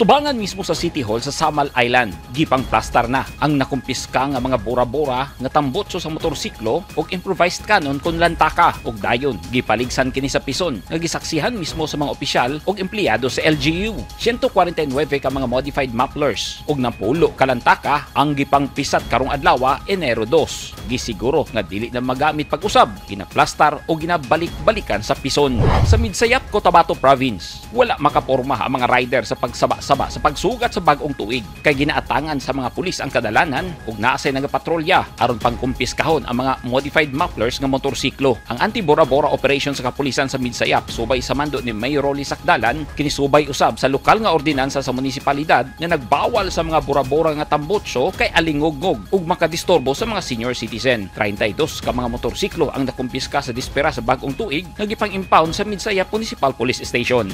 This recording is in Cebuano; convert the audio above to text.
Atubangan mismo sa City Hall sa Samal Island, gipang plastar na ang nakumpiska nga mga bora-bora nga tambutso sa motorsiklo ug improvised cannon kon lantaka, ug dayon gipaligsan kini sa pison nga gisaksihan mismo sa mga opisyal ug empleyado sa LGU. 149 ka mga modified mufflers ug 60 ka lantaka ang gipangpisat karong adlaw, Enero 2. Gisiguro nga dili na magamit pag-usab, ginaplastar o ginabalik-balikan sa pison. Sa Midsayap, Cotabato Province, wala makaporma ang mga rider sa pagsaba-saba sa pagsugat sa bag-ong tuig kay ginaatangan sa mga pulis ang kadalanan ug naa say nagapatrolya aron pangkumpiskahon ang mga modified mufflers nga motorsiklo. Ang anti-Bora-Bora operation sa kapulisan sa Midsayap, subay sa mando ni Mayor Rolly Sakdalan, kinisubay usab sa lokal nga ordinansa sa munisipalidad nga nagbawal sa mga bora-bora nga tambutso kay alingugngog ug makadisturbo sa mga senior citizen. 32 ka mga motorsiklo ang nakumpiska sa dispera sa bag-ong tuig nga gipang-impound sa Midsayap Municipal Police Station.